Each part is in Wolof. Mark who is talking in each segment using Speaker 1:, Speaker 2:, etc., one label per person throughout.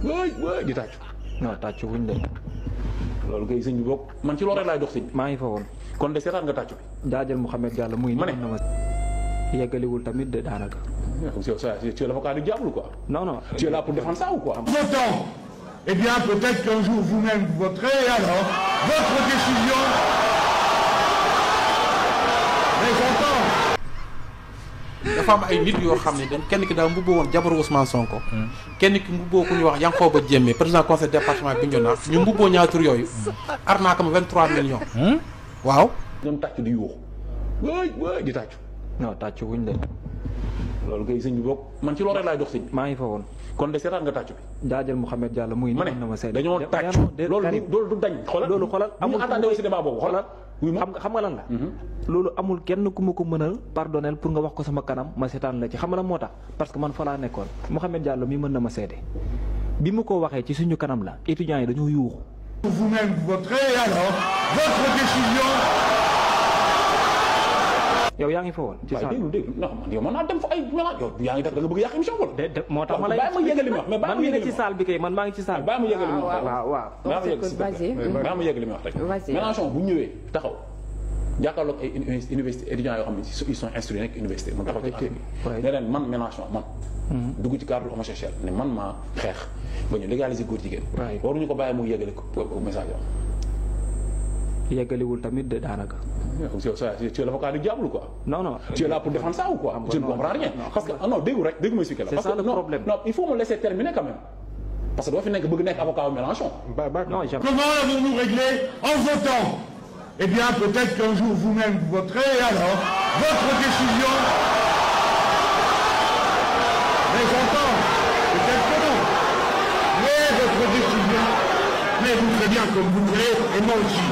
Speaker 1: di tàccu.
Speaker 2: non tàccu wuñ de.
Speaker 1: loolu kay sëñ bi bokk man ci loolu rek laay dox sëñ bi.
Speaker 2: maa ngi fa woon.
Speaker 1: kon de seetaan nga tàccu bi.
Speaker 2: jaajël Mouhamed Diallo muy.
Speaker 1: ma ne
Speaker 2: na ma yeggaliwul tamit de daanaka.
Speaker 1: tu es l'avocat du diable quoi.
Speaker 2: non non.
Speaker 1: tu es là pour défendre ça ou quoi.
Speaker 3: Votant. Eh bien, peut-être qu'un jour vous-même vous voterez, et alors, votre décision. Mais j'entends.
Speaker 4: dafa am ay nit yoo xam ne dañ kenn ki daa mbubboo woon jabaru Ousmane Sonko. kenn ki mbubboo ku ñuy wax Yankhoba Diémé président conseil département Bignona ñu mbubboo ñaar tur yooyu. arnaque ma 23 millions. waaw.
Speaker 1: ñoom tàccu di yuuxu. di tàccu.
Speaker 2: non tàccu wuñ de.
Speaker 1: loolu kay sëñ bi bokk man ci loolu rek laay dox sëñ bi.
Speaker 2: maa ngi fa woon.
Speaker 1: kon de seetaan nga tàccu bi.
Speaker 2: jaajël Mouhamed Diallo muy.
Speaker 1: ma ne
Speaker 2: na ma seede
Speaker 1: dañoo tàccu loolu du dañ.
Speaker 2: loolu xoolal amul
Speaker 1: attendé aussi débat boobu xoolal.
Speaker 2: xam nga lan la. loolu amul kenn ku ma ko mënal pardonnel pour nga wax ko sama kanam ma seetaan la ci xam nga lan moo tax parce que man fa laa nekkoon Mouhamed Diallo mi mën na ma seede bi mu ko waxee ci suñu kanam la étudiants yi dañoo yuuxu.
Speaker 3: Vous-même vous voterez, et alors, votre décision.
Speaker 2: yow yaa ngi fa woon. ci saa
Speaker 1: déglu non man yow mën naa dem fa ay mélange yow yaa ngi def da nga bëgg yàq émission wala.
Speaker 2: moo tax ma lay
Speaker 1: bàyyi ma yëgali ma wax mais bàyyi ma yëgali
Speaker 2: ci salle bi kay man maa ngi ci salle.
Speaker 1: bàyyi ma yëgali ma wax
Speaker 2: waaw.
Speaker 1: bàyyi ma yëgali ma wax rek. Mélenchon bu ñëwee taxaw jàkkaarloog ay université étudiants yoo xam ne ils sont instruits nekk université mu taxaw ci ne leen man Mélenchon man dugg ci cadre homosexuel ne man maa xeex ba ñu légaliser góor jigéen waruñu ko bàyyi mu yëgali ko message am
Speaker 2: yeggaliwul tamit de daanaka.
Speaker 1: tu es l'avocat du diable quoi.
Speaker 2: non non.
Speaker 1: tu es là pour défendre ça ou quoi. je ne comprends rien. parce que non déggu rek déggu ma expliquer la.
Speaker 2: c'est ça le problème.
Speaker 1: non il faut me laisser terminer quand même. parce que doo fi nekk bëgg nekk avocat Mélenchon.
Speaker 2: non
Speaker 3: Comment allons-nous régler en votant? Eh bien, peut-être qu'un jour vous-même vous voterez, et alors, votre décision. Mais j'entends. Peut-être que non. Mais votre décision. Mais vous ferez bien comme vous voulez, et moi aussi.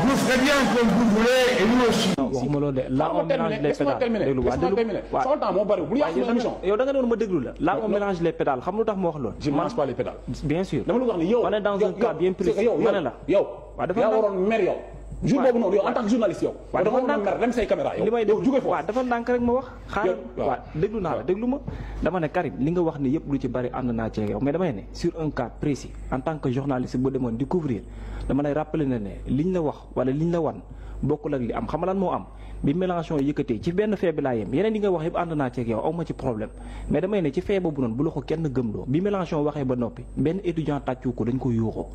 Speaker 3: Vous ferez bien comme vous voulez, et nous aussi.
Speaker 2: waxuma loolu de là on mélange les pédales déglu waaw
Speaker 1: sama temps moo bari bu yàq émission.
Speaker 2: yow da nga doon ma déglu la là on mélange les pédales xam lu tax ma wax loolu.
Speaker 1: je mélange pas les pédales.
Speaker 2: bien sûr
Speaker 1: dama la wax ni yow.
Speaker 2: on est dans un cas bien précis ma ne la.
Speaker 1: yow
Speaker 2: waaw dafa
Speaker 1: yaa waroon mer yow. jour boobu noonu yow en tant que journaliste yow.
Speaker 2: waaw dafa
Speaker 1: waroon mer dem say caméra yow.
Speaker 2: li may déglu
Speaker 1: jóge foofu.
Speaker 2: waaw dafa ndànk rek ma wax. xaaral waaw déglu naa la déglu ma. dama ne Karim li nga wax ni yëpp lu ci bari ànd naa ci yow mais damay ne sur un cas précis en tant que journaliste bu demoon di couvrir dama lay rappeler ne liñ la wax wala liñ la wan bokkul ak li am xam nga lan moo am bi Mélenchon yëkkatee ci benn fee bi laa yem yeneen yi nga wax yëpp ànd naa ci yow aw ma ci problème mais damay ne ci fee boobu noonu bu la ko kenn gëmloo bi Mélenchon waxee ba noppi benn étudiant tàccu ko dañ ko yuuxoo.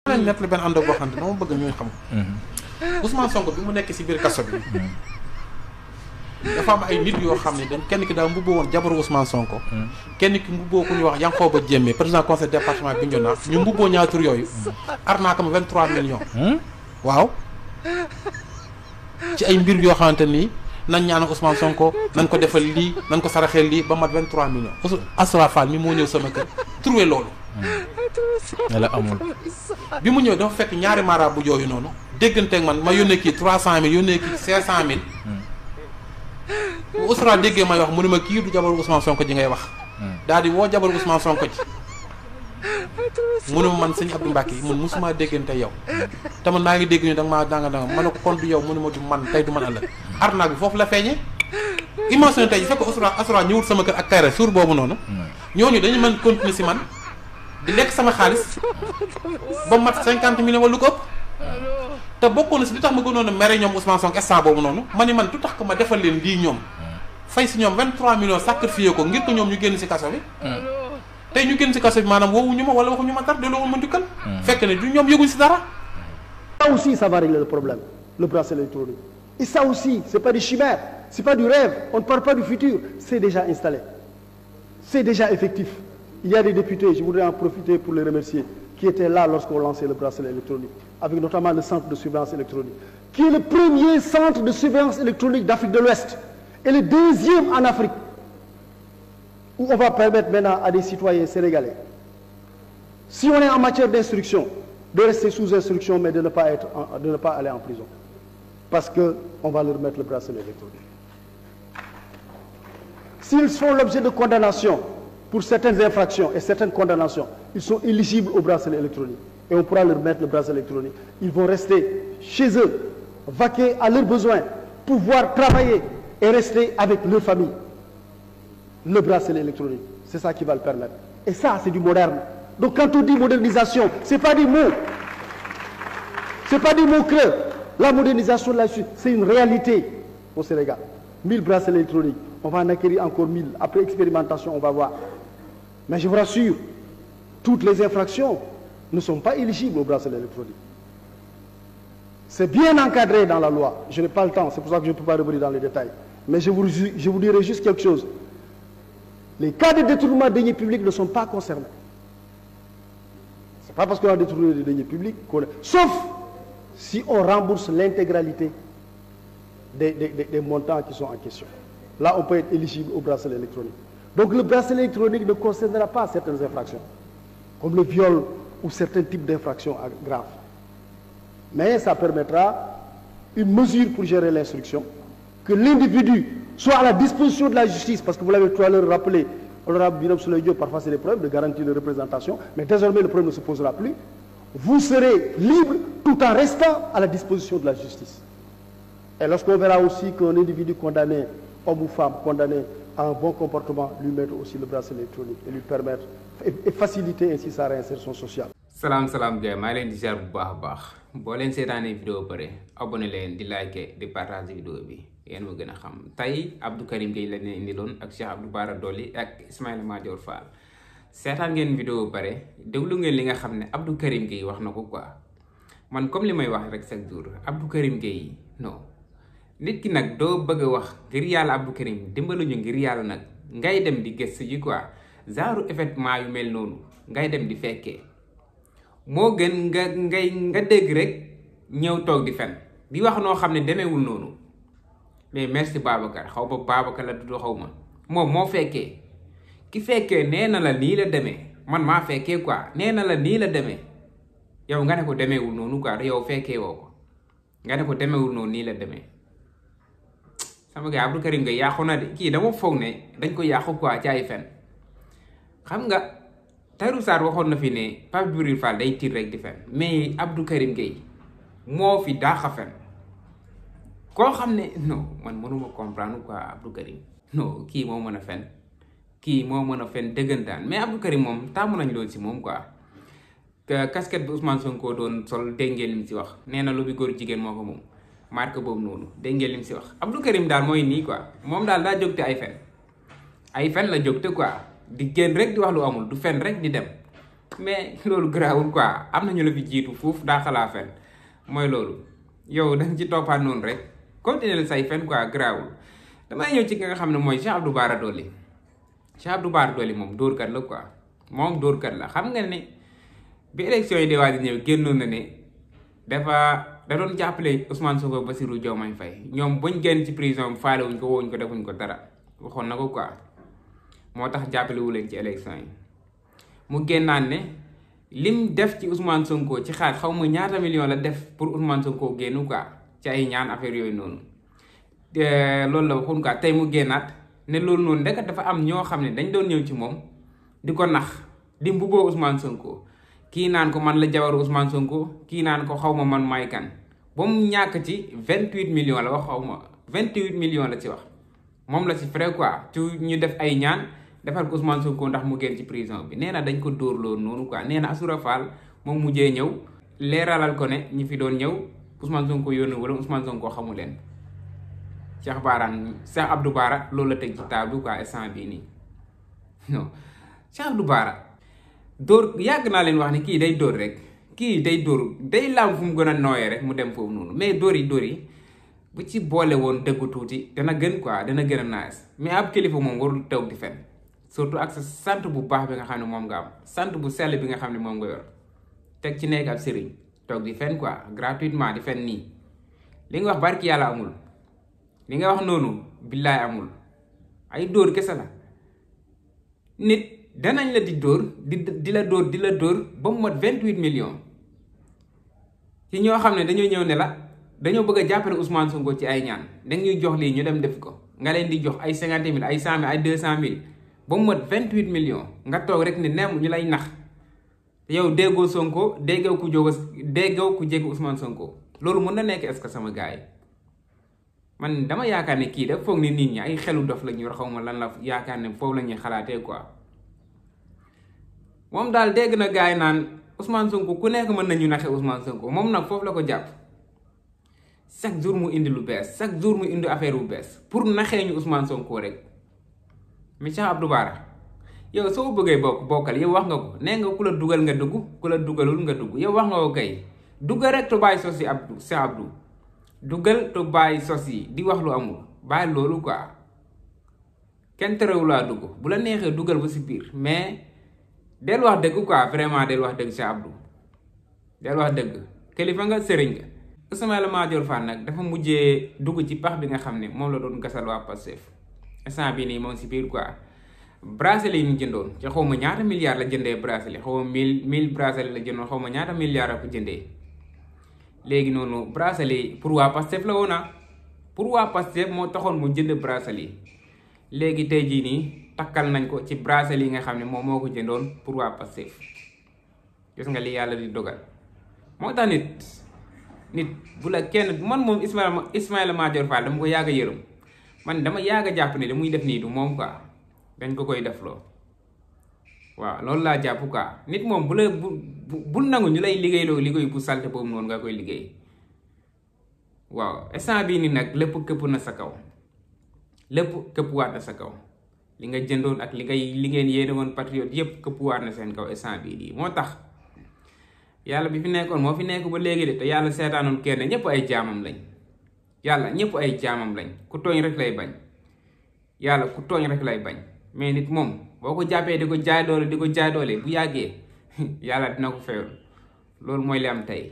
Speaker 4: leen nett la benn ànd boo xam ne dama bëgg ñuy xam Ousmane Sonko bi mu nekk si biir kaso bi dafa am ay nit yoo xam ne dañ kenn ki daa mbubboo woon jabaru Ousmane Sonko kenn ki mbubboo ku ñuy wax Yankhoba Diémé président conseil département Bignona ñu mbubboo ñaar tur yooyu arnaque ma 23 millions waaw ci ay mbir yoo xamante nii nañ ñaanal Ousmane Sonko nañ ko defal lii nañ ko saraxeel lii ba mat 23 millions Asra Fall mi moo ñëw sama kër trouvé loolu
Speaker 5: la amul
Speaker 4: bi mu ñëw dafa fekk ñaari marabu yooyu noonu dégganteeg man ma yónnee kii 300000 yónnee kii 500000 bu Ousra déggee may wax mu ne ma kii du jabaru Ousmane Sonko ji ngay wax daal di woo jabaru Ousmane Sonko ji mu ne ma man sëñ Abdou Mbacke man mosuma déggante yow te man maa ngi dégg ñu danga ma ne ko kon du yow mu ne ma du man tey du man ëllëg arnaque bi foofu la feeñee imagine tey fekk Asra ñëwul sama kër ak Kayra suur boobu noonu ñooñu dañu mën continuer si man di lekk sama xaalis ba mat 50 millions wala lu ko ëpp te bokkoon na si li tax ma gënoon a mere ñoom Ousmane Sonko instant boobu noonu ma ni man lu tax ko ma defal leen lii ñoom fay si ñoom 23 millions sacrifié ko ngir ko ñoom ñu génn si kaso bi tey ñu génn si kaso bi maanaam woowuñu ma wala waxuñu ma dara de loolu ma njukkal fekk ne du ñoom yëguñ si dara.
Speaker 6: Ça aussi ça va régler le problème le bracelet électronique et ça aussi c'est pas des chimères c'est pas du rêve on ne parle pas du futur c'est déjà installé c'est déjà effectif. Il y a des députés, je voudrais en profiter pour les remercier, qui étaient là lorsqu'on lançait le bracelet électronique, avec notamment le centre de surveillance électronique, qui est le premier centre de surveillance électronique d'Afrique de l'Ouest, et le deuxième en Afrique, où on va permettre maintenant à des citoyens sénégalais, si on est en matière d'instruction, de rester sous instruction, mais de ne pas aller en prison, parce qu'on va leur mettre le bracelet électronique. S'ils font l'objet de condamnation, pour certaines infractions et certaines condamnations, ils sont éligibles au bracelet électronique. Et on pourra leur mettre le bracelet électronique. Ils vont rester chez eux, vaquer à leurs besoins, pouvoir travailler et rester avec leur famille. le bracelet électronique. C'est ça qui va le permettre. Et ça, c'est du moderne. Donc quand on dit modernisation, c'est pas des mots. C'est pas des mots creux. La modernisation de la justice, c'est une réalité au Sénégal. 1000 bracelets électroniques. On va en acquérir encore 1000. Après expérimentation, on va voir. Mais je vous rassure, toutes les infractions ne sont pas éligibles au bracelet électronique. C'est bien encadré dans la loi. Je n'ai pas le temps, c'est pour ça que je ne peux pas revenir dans les détails. Mais je vous dirai juste quelque chose. Les cas de détournement de deniers publics ne sont pas concernés. Ce n'est pas parce qu'on a détourné des deniers publics qu'on est... Sauf si on rembourse l'intégralité des montants qui sont en question. Là, on peut être éligible au bracelet électronique. Donc le bracelet électronique ne concernera pas certaines infractions, comme le viol ou certains types d'infractions graves. Mais ça permettra une mesure pour gérer l'instruction, que l'individu soit à la disposition de la justice, parce que vous l'avez tout à l'heure rappelé, honorable Birame Souleye Diop, parfois c'est des problèmes de garantie de représentation, mais désormais le problème ne se posera plus. Vous serez libre tout en restant à la disposition de la justice. Et lorsqu'on verra aussi qu'un individu condamné, homme ou femme condamné à un bon comportement, lui mettre aussi le bracelet électronique et lui permettre et faciliter ainsi sa réinsertion sociale.
Speaker 7: Salam gars, maa leen di ziar bu baax a baax boo leen seetaanee vidéo pare abonné leen di liker di partager vidéo bi yéen ma gën a xam tey Abdou Karim Gueye la leen indiloon ak Cheikh Abdou Bara Dolly ak Ismaïla Madior Fall seetaan ngeen vidéo pare déglu ngeen li nga xam ne Abdou Karim Gueye wax na ko quoi man comme li may wax rek chaque jour Abdou Karim Gueye non nit ki nag doo bëgg a wax ngir yàlla Abdou Karim dimbaluñu ngir yàlla nag ngay dem di gëstu ji quoi genre événement yu mel noonu ngay dem di fekkee moo gën nga dégg rek ñëw toog di fen di wax noo xam ne demeewul noonu mais merci Babacar xaw ba Babacar la du xaw ma moom moo fekkee ki fekkee nee na la nii la demee man maa fekkee quoi nee na la nii la demee yow nga ne ko demeewul noonu quoi yow fekkee woo ko nga ne ko demeewul noonu nii la demee sama gars Abdou Karim Gueye yàqu na de kii dama foog ne dañ ko yàqu quoi ci ay fen xam nga Tahirou Sarr waxoon na fi ne Pape Djibril Fall day tiir rek di fen mais Abdou Karim Gueye moo fi daaxa fen koo xam ne non man mënuma comprendre quoi Abdou Karim non kii moo mën a fen kii moo mën a fen dëggantaan mais Abdou Karim moom tàmm nañ loolu si moom quoi casquette bi Ousmane Sonko doon sol dégg ngeen lim si wax nee na lu bi góor jigéen moo ko moom marque boobu noonu dégg ngeen lim si wax Abdou Karim daal mooy nii quoi moom daal daa jógte ay fen la jógte quoi di génn rek di wax lu amul du fen rek di dem mais loolu garaawul quoi am nañu la fi jiitu fuuf daa xalaa fen mooy loolu yow danga ci toppaat noonu rek continuer say fen quoi garaawul damay ñëw ci nga xam ne mooy Cheikh Abdou Bara Dolly Cheikh Abdou Bara Dolly moom dóorkat la quoi moom dóorkat la xam nga ne bi élection yi di waaj ñëw génnoon na ne da doon jàppale Ousmane Sonko Bassirou Diomaye Faye ñoom buñ génn ci prison bi faale wuñ ko woowuñ ko defuñ ko dara waxoon na ko quoi moo tax jàppale wu leen ci élection yi mu génnaan ne lim def ci Ousmane Sonko ci xaar xaw ma ñaata million la def pour Ousmane Sonko génn quoi ci ay ñaan affaire yooyu noonu loolu la waxoon quoi tey mu génnaat ne loolu noonu ndeket dafa am ñoo xam ne dañ doon ñëw ci moom di ko nax di mbubboo Ousmane Sonko kii naan ko man la jabaru Ousmane Sonko kii naan ko xaw ma man may kan ba mu ñàkk ci 28 millions la wax xaw ma 28 millions la ci wax moom la ci frais quoi ci ñu def ay ñaan defal ko Ousmane Sonko ndax mu génn ci prison bi nee na dañ ko dóor loolu noonu quoi nee na Assoura Fall moom mujjee ñëw leeralal ko ne ñi fi doon ñëw Ousmane Sonko yónni wala Ousmane Sonko xamu leen Cheikh Abdou Bara loolu la teg ci table quoi instant bii nii non Cheikh Abdou Bara dóor yàgg naa leen wax ne kii day dóor rek kii day dóor day laam fu mu gën a nooyee rek mu dem foofu noonu mais dóor yi bu ci boole woon dëggu tuuti dana gën quoi dana gën a nice mais ab kilifa moom warul toog di fen surtout ak sa sant bu baax bi nga xam ne moom nga am sant bu sell bi nga xam ne moom nga yor teg ci nekk ab sëriñ toog di fen quoi gratuitement di fen nii li nga wax barki yàlla amul li nga wax noonu billaay amul ay dóor kese la nit danañ la di dóor di la dóor ba mu mot 28 millions ci ñoo xam ne dañoo ñëw ne la dañoo bëgg a jàppale Ousmane Sonko ci ay ñaan da ñuy jox lii ñu dem def ko nga leen di jox ay 50 000 ay 100 000 ay 200 000 ba mu mot 28 millions nga toog rek ne nem ñu lay nax yow déggoo Sonko déggoo ku jege Ousmane Sonko loolu mën na nekk est-ce que sama gars yi man dama yaakaar ne kii da foog ni nit ñi ay xelu dof la ñu xaw ma lan la yaakaar ne foofu la ñuy xalaatee quoi moom daal dégg na gars yi naan Ousmane Sonko ku nekk mën nañu naxe Ousmane Sonko moom nag foofu la ko jàpp chaque jour mu indi lu bees chaque jour mu indi affaire bu bees pour naxee ñu Ousmane Sonko rek mais Cheikh Abdou Bara yow soo bëggee bokkal yow wax nga ko nee nga ku la dugal nga dugg ku la dugalul nga dugg yow wax nga ko kay duggal rek te bàyyi sos yi Abdou Cheikh Abdou duggal te bàyyi sos yi di wax lu amul bàyyi loolu quoi kenn terewul laa dugg bu la neexee dugal ba si biir mais del wax dëgg quoi vraiment del wax dëgg Cheikh Abdou del wax dëgg kilifa nga sëriñ nga. Ismaïla Madior Fall nag dafa mujjee dugg ci pax bi nga xam ne moom la doon gasal waa Pastef instant bii nii moom si biir quoi bracelet yi ñu jëndoon ci xaw ma ñaata milliards la jëndee bracelet xaw ma 1000 bracelet la jëndoon xaw ma ñaata milliards la ko jëndee léegi noonu bracelet yi pour waa Pastef la woon pour waa Pastef moo taxoon mu jënd bracelet yi léegi tey jii nii takkal nañ ko ci bracelet yi nga xam ne moom moo ko jëndoon pour waa Pastef gis nga li yàlla di dogal moo tax nit bu la kenn man moom Ismaïla Madior Fall dama ko yàgg a yërëm man dama yàgg a jàpp ne da muy def nii du moom quoi dañ ko koy def loo waaw loolu laa jàpp quoi nit moom bu nangu ñu lay liggéey bu salte boobu noonu nga koy liggéey waaw instant bii nii nag lépp këpp na sa kaw lépp këpp waat na sa kaw li nga jëndoon ak li ngeen yéene woon patriote yépp këpp waat na seen kaw instant bii nii moo tax yàlla bi fi nekkoon moo fi nekk ba léegi de te yàlla seetaanoon kenn ñëpp ay jaamam lañ yàlla ñëpp ay jaamam lañ ku tooñ rek lay bañ yàlla ku tooñ rek lay bañ mais nit moom boo ko jàppee di ko jaay doole bu yàggee yàlla dina ko fayal loolu mooy li am tey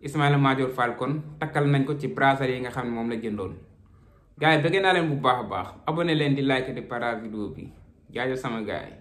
Speaker 7: Ismaïla Madior Fall kon takkal nañ ko ci bracelet yi nga xam ne moom la jëndoon gars yi bëgg naa leen bu baax a baax abonné leen di like di partage vidéo bi jaajëf sama gars yi